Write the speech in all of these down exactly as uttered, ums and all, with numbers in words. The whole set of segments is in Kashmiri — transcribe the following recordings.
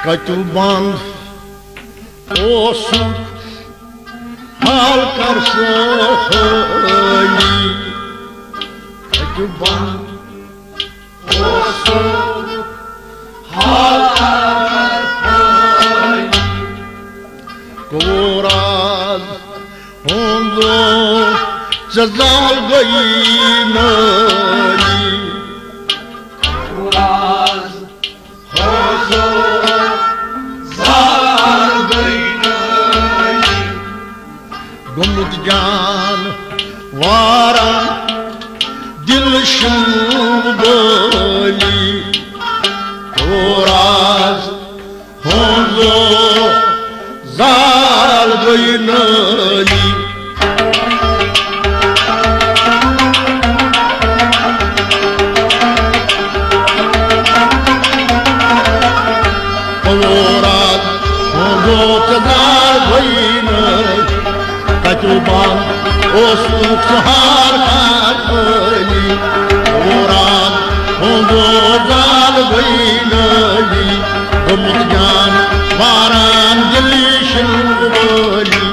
کتیُل بند اوسُکھ حال کر سہٲلی۔ کتیُل بند اوسُکھ حال کر سہٲلی۔ کوٚر آز ہُنٛد ژےٚ زال گٔیی نٲلی۔ کوٚر آز گوٚمُت جان واران دِل شُنٛبٲلی۔ کوٚر آز ہُنٛد زال گٔے نٲلی۔ پلورات ہُنٛد زال گٔے نٲلی۔ کتیُل بند اوسُکھ سہار خان عٲلی۔ پلورات ہُنٛد زال گٔے نٲلی۔ گوٚمُت جان ماران دِلی شِنہٕ وٲلی۔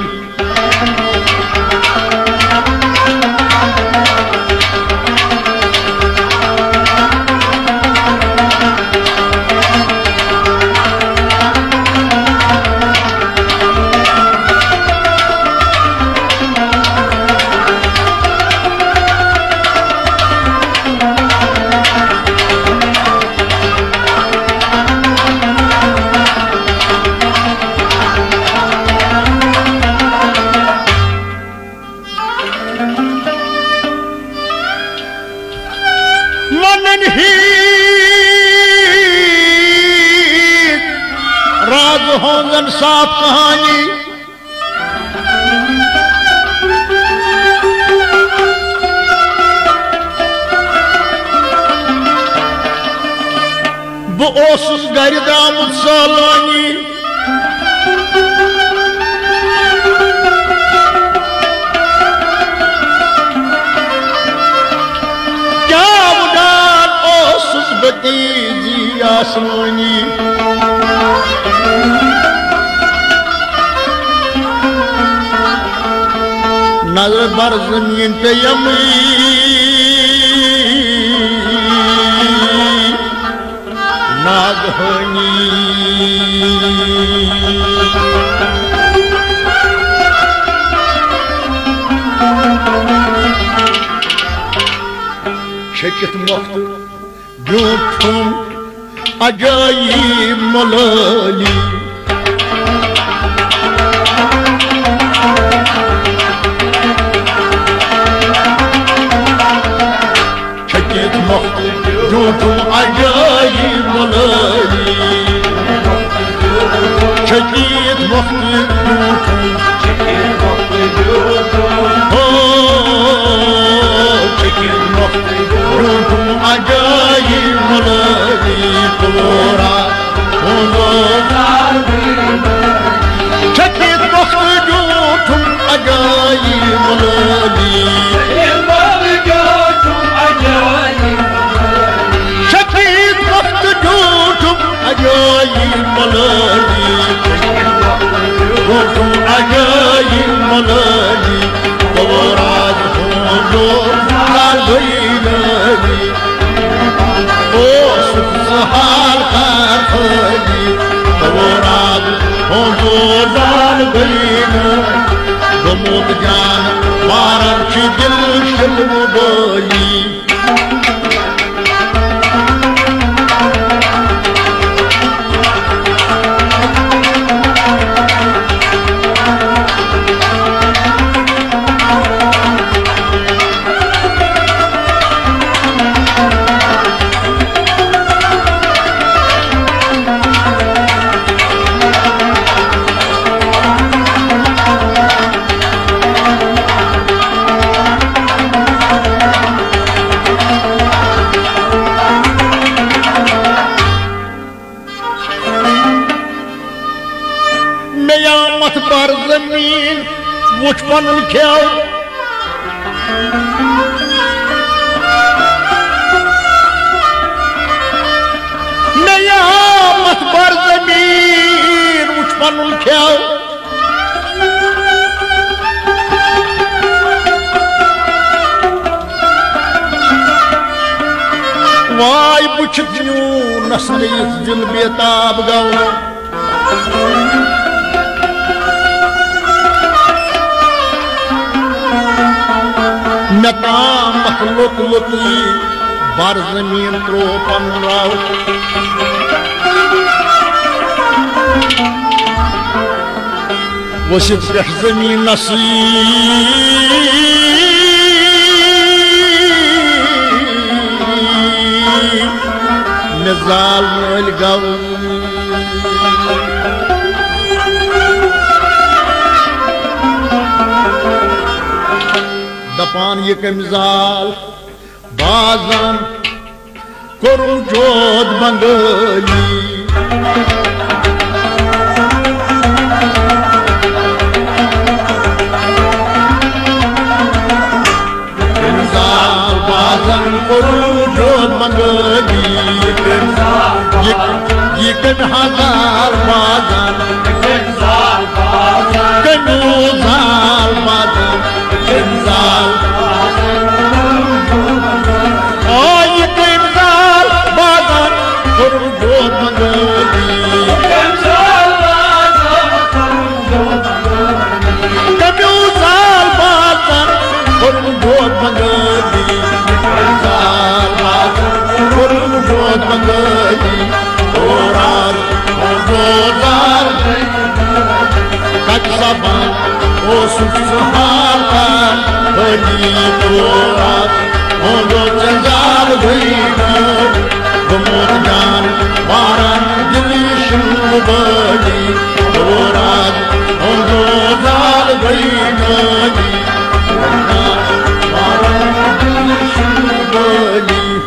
ونن ہیت راز ہونزن صاف کہانی۔ بہٕ اوسُس گرِ درٛامُت سٲلٲنی۔ کیٛاہ وُڈان اوسُس بہٕ تیزی آسمٲنی۔ نظر بر زمین پیمٕے ناگہٲنی۔ چھٔکِتھ مۄختہٕ بیوٗٹھُم عجٲیب ملٲلی۔ چھٔکِتھ مۄختہٕ بیوٗٹھُم عجٲیب ملٲلی۔ چھٔکِتھ مۄختہٕ بیوٗٹھُم۔ ہو، چھٔکِتھ مۄختہٕ بیوٗٹھُم عجٲیب ملٲلی۔ پلورا چھٔکِتھ مۄختہٕ بیوٗٹھُم عجٲیب ملٲلی۔ چھٔکِتھ مۄختہٕ بیوٗٹھُم عجٲیب ملٲلی۔ بیوٗٹھُم عجٲیب ملٲلی۔ پلورا ہُنٛد زال گٔے نٲلی۔ اوسُکھ سہار خان عٲلی۔ تورات ہُنٛد زال گٔے نٲلی۔ گوٚمُت جان ماران چھُ دِل شِنہٕ وٲلی۔ مےٚ آمت بر زمین وُچھ پنُن کھیو۔ مےٚ آمت بر زمین پنُن کھیو۔ واے بہٕ چھُس یوٗنس، مےٚ یُس دِل بیتاب گوٚو۔ مےٚ تامَتھ لوٚت لوٚتٕے بر زٔمیٖن ترٛوو پنُن راو۔ ؤسِتھ پٮ۪ٹھ زٔمیٖنَسٕے مےٚ زال نٲلۍ گَو۔ دَپان یہِ کٔمۍ زال بازَن کوٚرُم جود بنگٲلی۔ کٔمۍ زال بازَن کوٚرُم جود بنگٲلی۔ یہِ، یہِ کٔمۍ ہا زال بازَن، کٔمۍ زال بازَن، کٔمۍ زال، آ، یہِ کٔمۍ زال بازَن کوٚرُم جود بنگٲلی۔ کٔمۍ زال بازَن کوٚرُم جود بنگٲلی۔ کٔمۍ زال بازَن کوٚرُم جود بنگٲلی۔ اور آز روزدار کتہِ سپدان اوسُکھ سُہ حال پتھ خٲلی۔ تور آز ہوندو ژےٚ زال گٔے نٲلۍ۔ گوٚمُت جان واران دِلٕے شِنہٕ بٲلی۔ تور آز ہوندو زال گٔے نٲلۍ۔ واران دِلٕے شِنہٕ بٲلی۔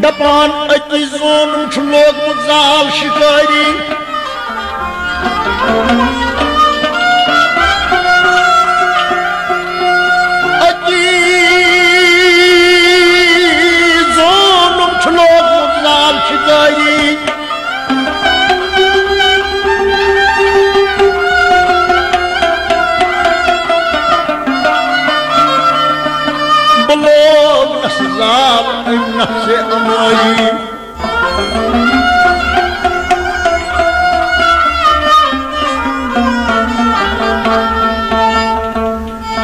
دپان أتی زونُم چھُ لوگمُت زال شِکٲری۔ أتی زونُم چھُ لوگمُت زال شِکٲری۔ بہٕ لوگنس زال أمۍ نفسِ امٲری۔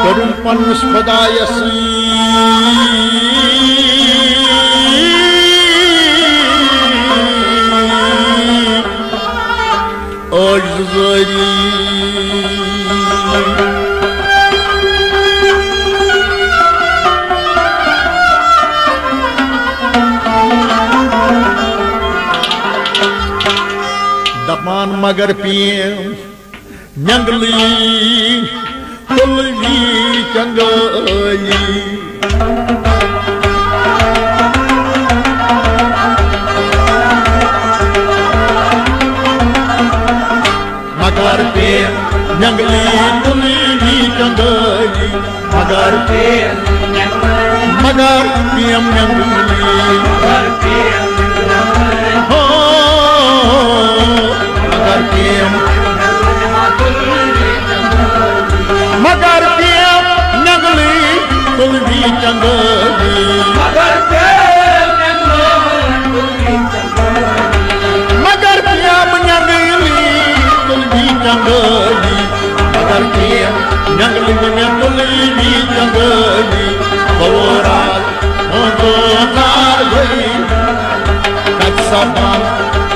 کوٚرُم پننِس خۄدایس سۭتۍ عٲجزٲری۔ دپان مگر پیم نٮ۪نٛگلٕے تُلوی چنگٲلی۔ مگر پیم نٮ۪نٛگلٕے تُلوی چنگٲلی۔ مگر، مگر پیم نٮ۪نٛگلٕے۔ ہو، مگر پیم، مگر پیم نٮ۪نٛگلٕے تُلوی چنگٲلی۔ مگر پیم نٮ۪نٛگلٕے تُلوی چنگٲلی۔ مگر پیم نٮ۪نٛگلٕے مےٚ تُلوی چنگٲلی۔ بہٕ ووراس ہُنٛد زال گٔے۔ کتہِ سپدان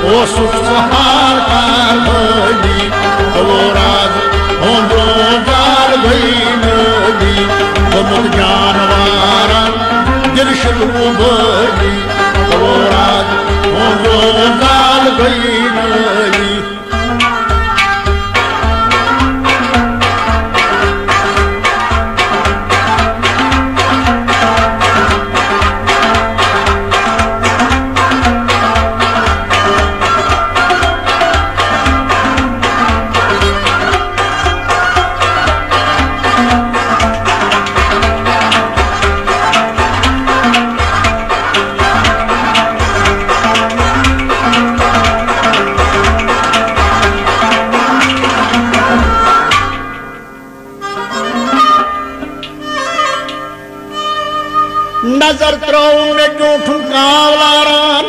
اوسُکھ سُہ حال کار وٲلی۔ بہٕ ووراس ہُنٛد زال گٔے نٲلی، گوٚمُت جانوارن دِل شلوٗبٲلی، تورات ہُنٛد زال گٔے نٲلی۔ نظر ترٛٲوٕم مےٚ ٹوٹھُن کاو لاران۔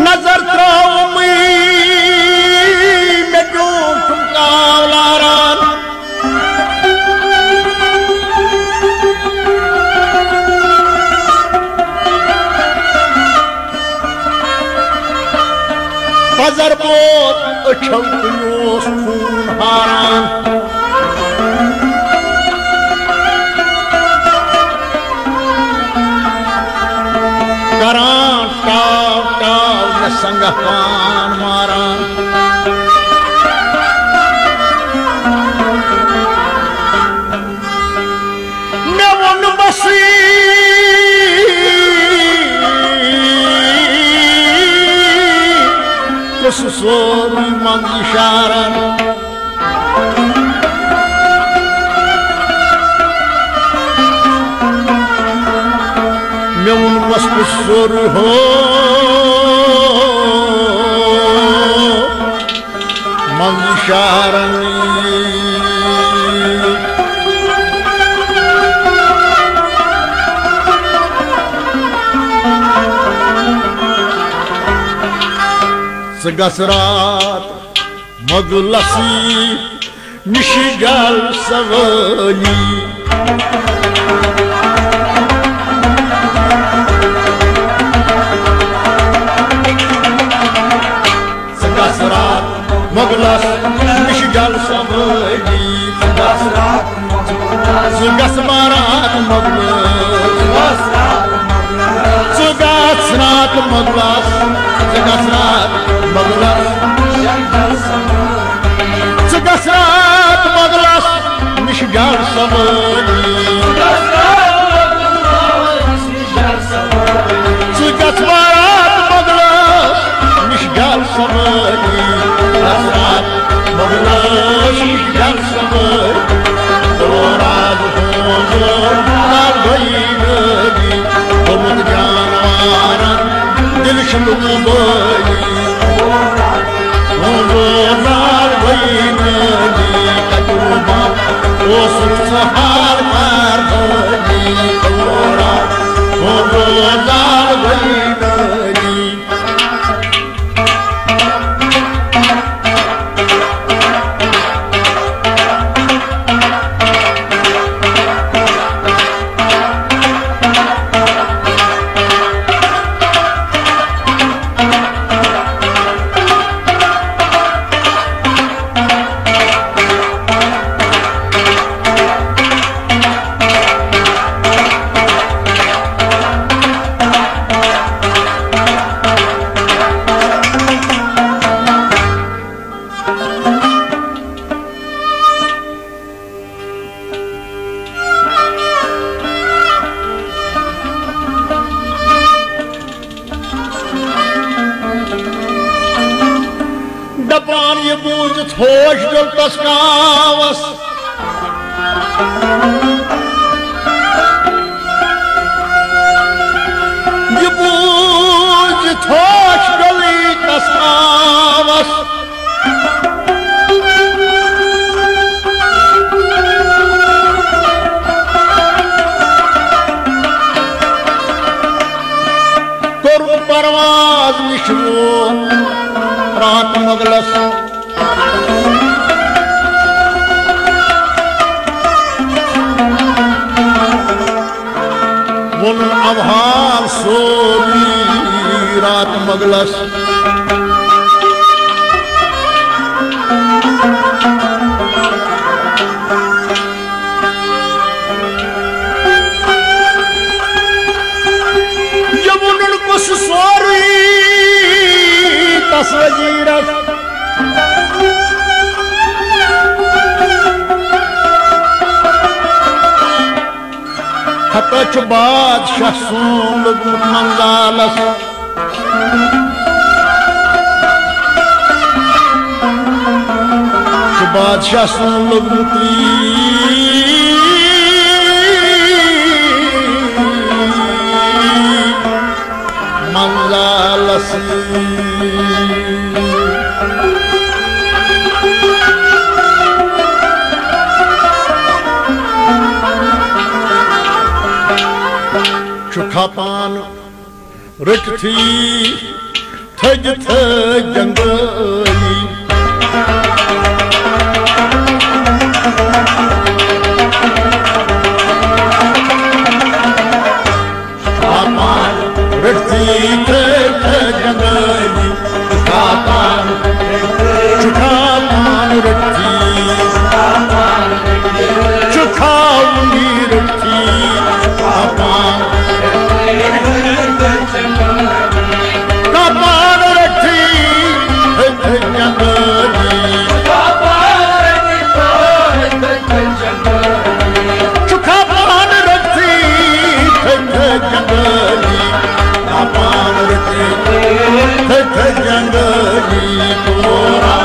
نظر ترٛٲوٕم مےٚ ٹوٹھُن کاو لاران۔ پزر بوت أچھو کُن اوس خوٗن ہاران۔ کران ٹاو ٹاو مےٚ سنگہ پان ماران۔ مےٚ ووٚن بس یی، کُس سورُے منٛز اِشارن۔ مےٚ ووٚن بس کُس سورُے ہو منٛز اِشارن۔ ژٕ گژھ راتھ مۄغلس نِش جل سوٲلی۔ ژٕ گژھ راتھ مۄغلس نِش جل سوٲلی۔ ژٕ گژھ راتھ مۄغلس۔ ژٕ گژھ راتھ مۄغلس۔ ژٕ گژھ راتھ مۄغلس۔ ژٕ گژھ راتھ مۄغلس۔ ژٕ گژھ راتھ مۄغلس نِش جل سوٲلی۔ ژٕ گژھ بارات مۄغلس نِش جل سوٲری، گژھ راتھ مۄغلس نِش جل سوٲری۔ تورات ہُنٛد زور لال گٔیی نٲلی، گوٚمُت جانوارن دِل شلوٗبٲلی۔ ہُنٛد زور لال گٔیی نٲلی، تقریباً اوسُکھ ژٕ ہار مار دٲلی۔ تورات ہُنٛد زور لال گٔیی نٲلی۔ دپان یہِ بوٗزِتھ ہوش ڈوٚل تس کاوس۔ یہِ بوٗزِتھ ہوش ڈوٚلٕے تس کاوس۔ کوٚرُن پرواز نِش روٗد راتھ مۄغلس۔ ووٚنُن اوحال سورُے راتھ مۄغلس۔ ہتا چھُ بادشاہ سون لوٚگمُت منزالس۔ چھُ بادشاہ سون لوٚگمُت منزالس۔ چھُ کھپان رٔٹتھٕے تھٔج تھٔج جنگٲیی۔ کھپان رٔٹتھٕے تھٔج تھٔج جنگٲیی۔ کھپان چھُ کھپان رٔٹتھٕے، چھُ کھاوُن یہِ رٔٹتھٕے۔ کھپان، کھپان رٔٹتھٕے تھٔج تھٔج جنگٲیی۔ چھُ کھپان رٔٹتھٕے تھٔج تھٔج جنگٲیی۔ کھپان رٔٹتھٕے تھٔج تھٔج جنگٲیی۔ تورا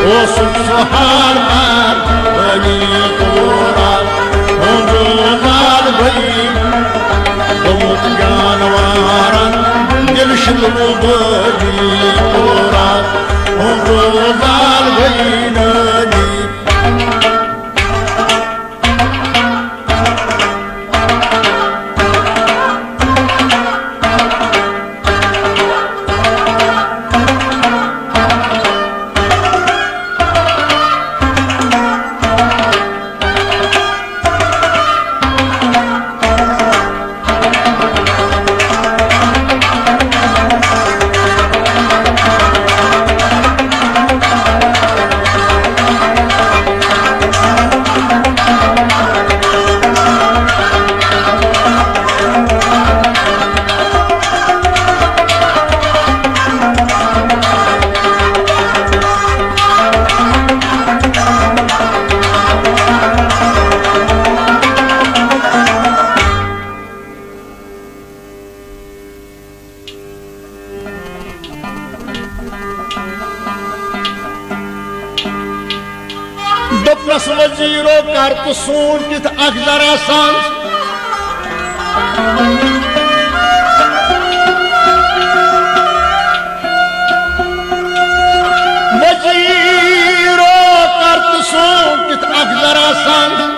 اوس سُہ حال مار بنی تورا۔ اوس حال بنی گوٚمُت جانوارن دِل شِلوٕ بٲدی تورا۔ اوس حال بنی نٲدی۔ دوٚپنس، وزیرو، کر تہٕ سونٛچِتھ اکھ ذرا سنٛز۔ وزیرو، کر تہٕ سونٛچِتھ اکھ ذرا سنٛز۔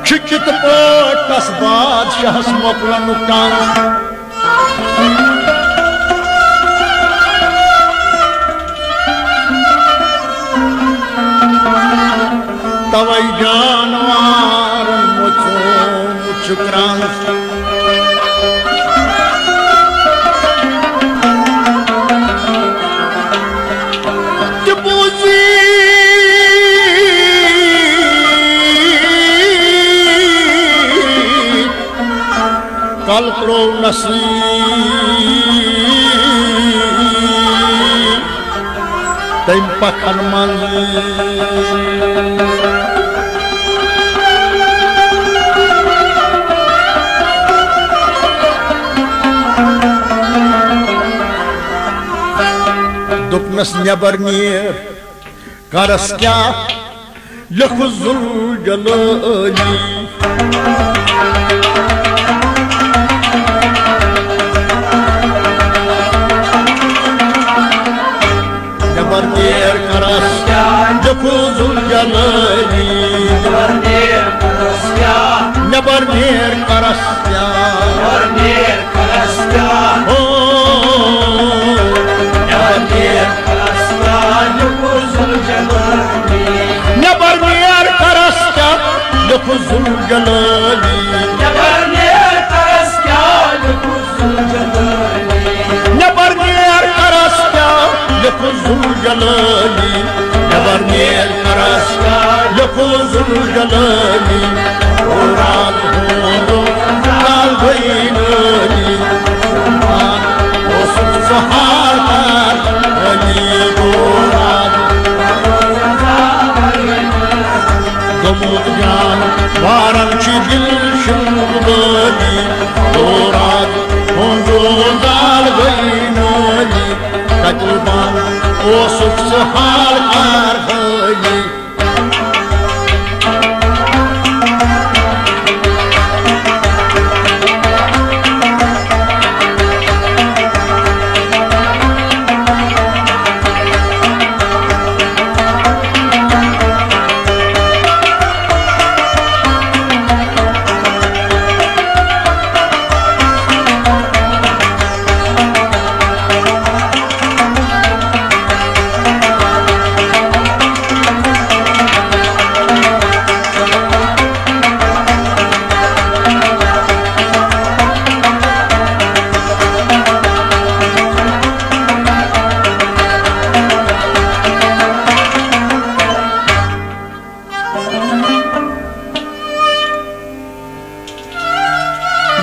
چھُ کِتھ پٲٹھۍ تس بادشاہس مۄکلنُک ٹنٛگ؟ توے جانوارن مۄژومُت چھُ کرٛنٛز۔ تہِ بوٗزی کل ترٛوونس تٔمۍ پکھن منٛز۔ دوٚپنس، نٮ۪بر نیر، کرس کیٛاہ لیکھٕ ذوالجلٲلی۔ نٮ۪بر نیر کرس لیکھٕ ذوالجلٲلی۔ نٮ۪بر نیر کرس کیٛاہ؟ او، نٮ۪بر نیر کرس کیٛاہ لیکھٕ ذوالجلٲلی۔ نٮ۪بر نیر کرس کیٛاہ لیکھٕ ذوالجلٲلی۔ نٮ۪بر نیر کرس کیٛاہ لیکھٕ ذوالجلٲلی۔ او رات ہُنٛد لال بھائی ماران چھِ دِل شِلوٲلی، دوران ہُنٛد زال گٔے نٲلی، کتِل بان اوسُکھ ژٕ حال کر حٲلی۔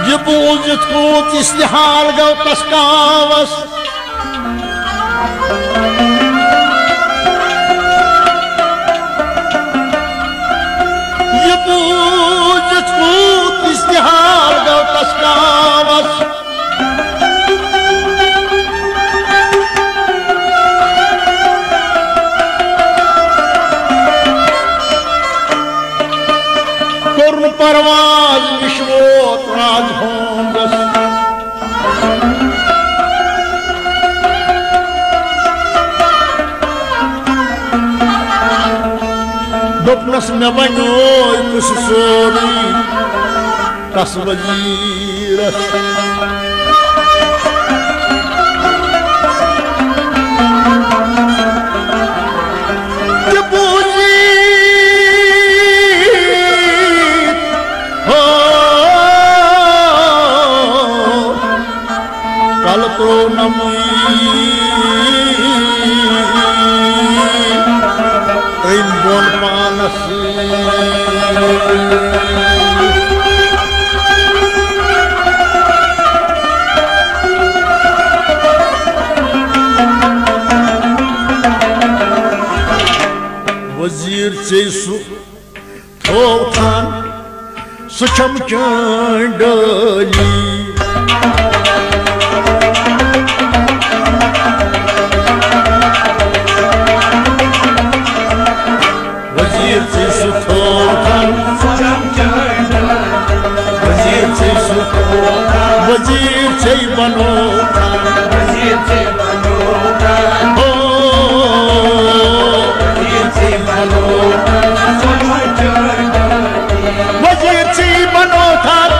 یہِ بوٗزِتھ کھوٗژ یُس نِہال گوٚو تس کاوس۔ یہِ بوٗزِتھ کھوٗژ یُس نِہال گوٚو تس کاوس۔ کوٚرُن پرواز نِش ووت راز ہونٛدس۔ دوٚپنس مےٚ بنیوے کُس سورُے تس وزیرس۔ تہِ بوٗزِتھ ہو کل ترٛوو نمٕے أمۍ بۄن پانس۔ وزیر ژے سُہ تھوو تھن سُہ چھم چٲنۍ ڈٲلی۔ وزیر ژے سُہ تھوو تھن، وزیر ژے سُہ، وزیر ژے بنوو تھن۔ ہو، وزیر ژے بنوو تھن، سُہ چھم چٲنۍ ڈٲلی۔ وزیر ژے بنوو تھن،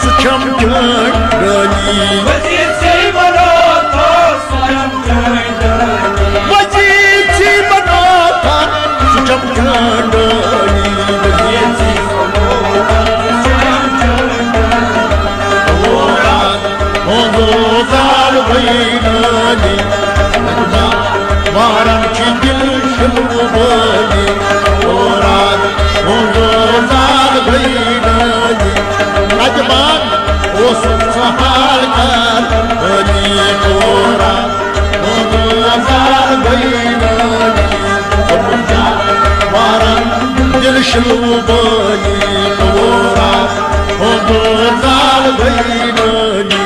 سُہ چھم چٲنۍ ڈٲلی۔ وزیر ژے بنوو تھن، سُہ چھم چٲنۍ ڈٲلی۔ وزیر ژے بنوو تھن، سُہ چھم چٲنۍ ڈٲلی۔ ہُنٛد زال بینٲلی، وارن چھِ دِل شِلوٕ وٲلی۔ اوراد ہُنٛد زال بینٲلی، اجمان اوس سہال کر علی۔ اوراد ہُنٛد زال بینٲلی، وارن دِل شِلوٕ وٲلی۔ اوراد ہُنٛد زال بینٲلی۔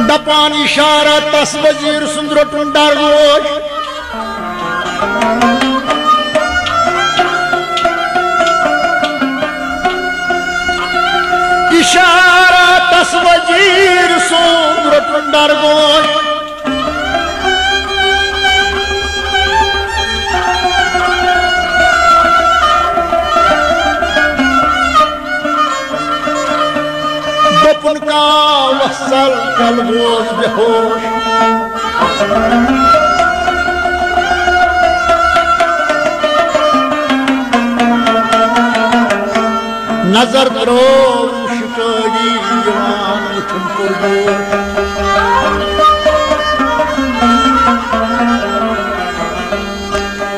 دپان اشارہ تس وزیر سُنٛد روٚٹُن ڈر گوش۔ اشارہ تس وزیر سُنٛد روٚٹُن ڈر گوش۔ آو وصل کل گوس بے ہوش۔ نظر ترٛوو شِکٲری یِوان وُچھُن پُرگوش۔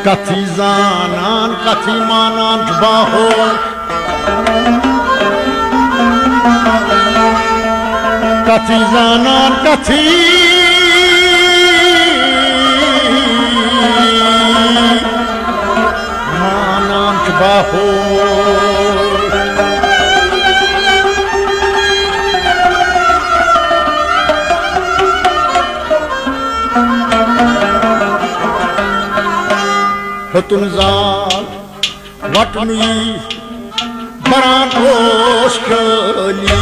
کتھی زانان، کتھی مانان چھُ باہوش۔ کتھی زانان، کتھی مانان چھُ باہوش۔ ہیوٚتُن زال وٹنُے بران اوس چٲلی۔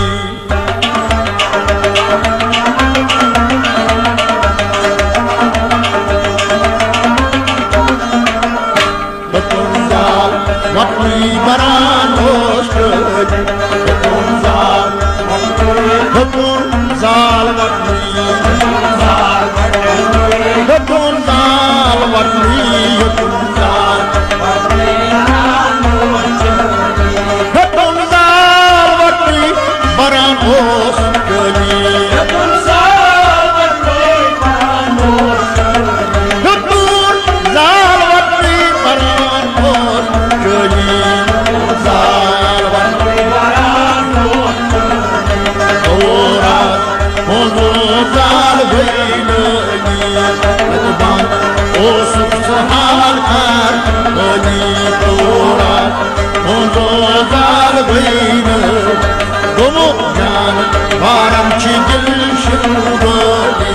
ہیوٚتُن زال وٹنُے بران اوس چٲلی۔ ہیوٚتُن زال، ہیوٚتُن زال وٹنُے۔ ہیوٚتُن زال وٹنُے، ہیوٚتُن زال۔ ہیوٚتُن زال وٹنُے بران اوس چٲلی۔ ہیوٚتُن زال وٹنُے بران اوس چٲلی۔ زال وٹنُے بران اوس چٲلی۔ تورات ہُنٛد زال گٔے نٲلی۔ دپان اوسُکھ ژٕ حال کر خٲلی۔ تورات ہُنٛد زال گٔے نٲلی۔ دوٚپُن جان بارم چھِ دِل شِکوٲلی۔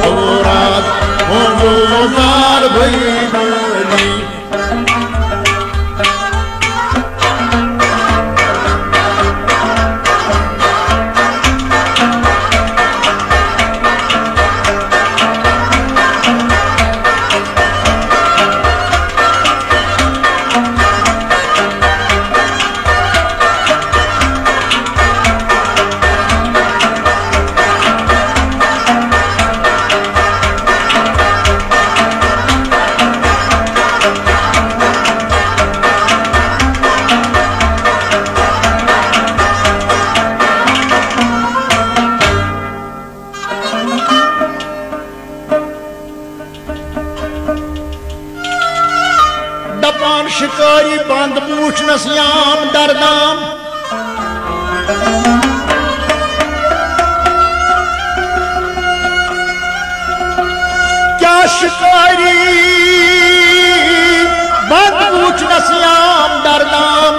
تورات ہُنٛد زال گٔے نٲلی۔ دپان شکاری بند بوٗٹھنس یام دردام۔ کیا شکاری بند بوٗٹھنس یام دردام۔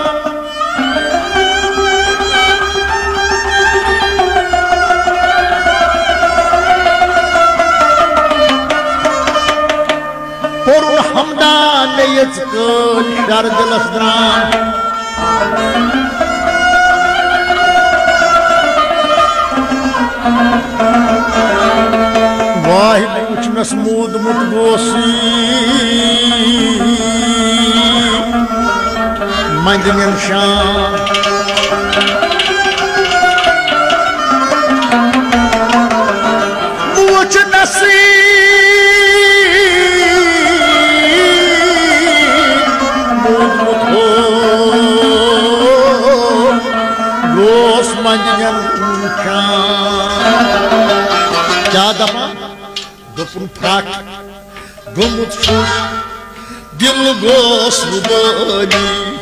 پوٚرُن ہمدان مےٚ یٔژ کٲلۍ شر دِلس درام۔ واے بوٗٹھنس موٗدمُت گوسُے منٛدنٮ۪ن شام۔ بوٗٹھنسٕے موٗدمُت ہو گوس منٛدنٮ۪ن شام۔ کیٛاہ دپان؟ دوٚپُن پھٹ گوٚمُت چھُس، دِل گوس وُبٲلی۔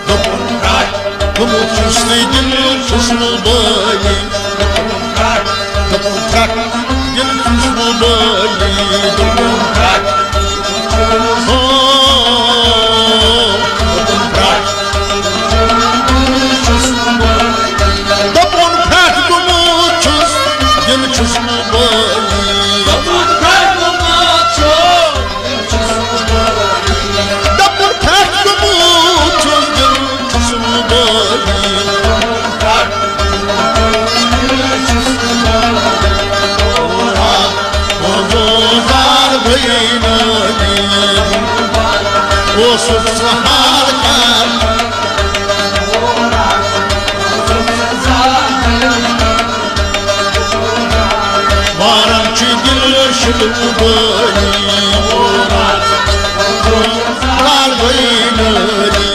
دوٚپُن پھٹ گوٚمُت چھُس تہٕ دِل چھُس وُبٲلی۔ دوٚپُن پھٹ، دوٚپُن پھٹ، دِل چھُس وُبٲلی۔ دوٚپُن پھٹ، ہو، دوٚپُن پھٹ۔ دوٚپُن پھٹ گوٚمُت چھُس، دِل چھُس نہٕ بٲلی۔ دوٚپُن پھٹ گوٚمُت چھُس، دِل چھُس نہٕ بٲلی۔ دوٚپُن پھٹ گوٚمُت چھُس، دِل چھُس نہٕ بٲلی۔ تورات ہُنٛد زال گٔیے نٲلی۔ اوسُکھ سہار کر۔ وارم چھُ دِل شِلہٕ بٲنی۔ لاگٲیی نٲری۔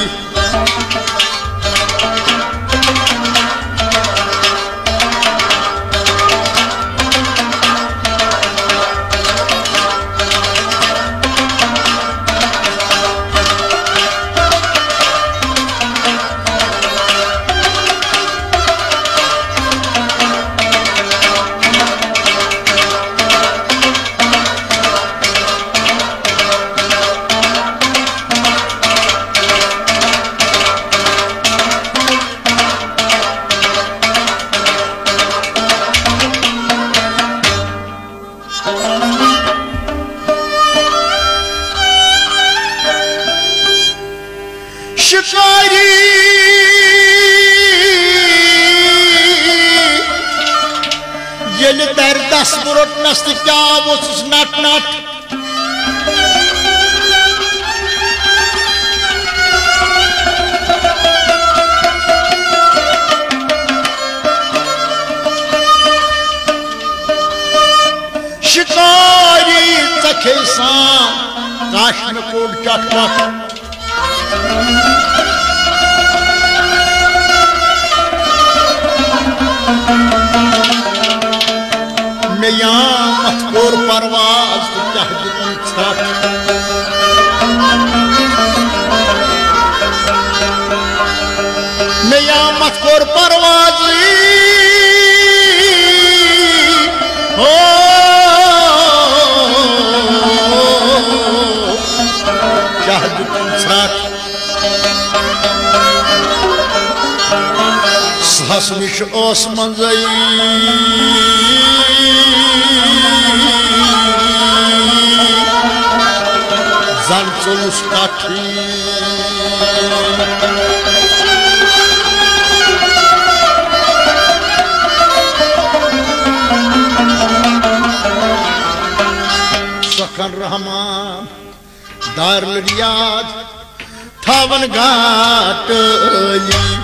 شکاری ییٚلہِ دَرِ دَس روٚٹنَس تہٕ کیٛاہ اوسُس نَٹ نَٹ۔ شکاری ژےٚ کھے سان کاش مےٚ کوٚڑ چٹ وٹ۔ مےٚ یامتھ کوٚر پرواز تہٕ کیٛاہ دیُتُن ژھٹھ۔ مےٚ یامتھ کوٚر پروازٕے۔ ہو، کیٛاہ دیُتُن ژھٹھ۔ سہس نِش ٲس منٛزَے زَن ژوٚلُس کَٹھٕے۔ سخن رحمان دارالریاض تھاوان گاٹہٕ عٲلی۔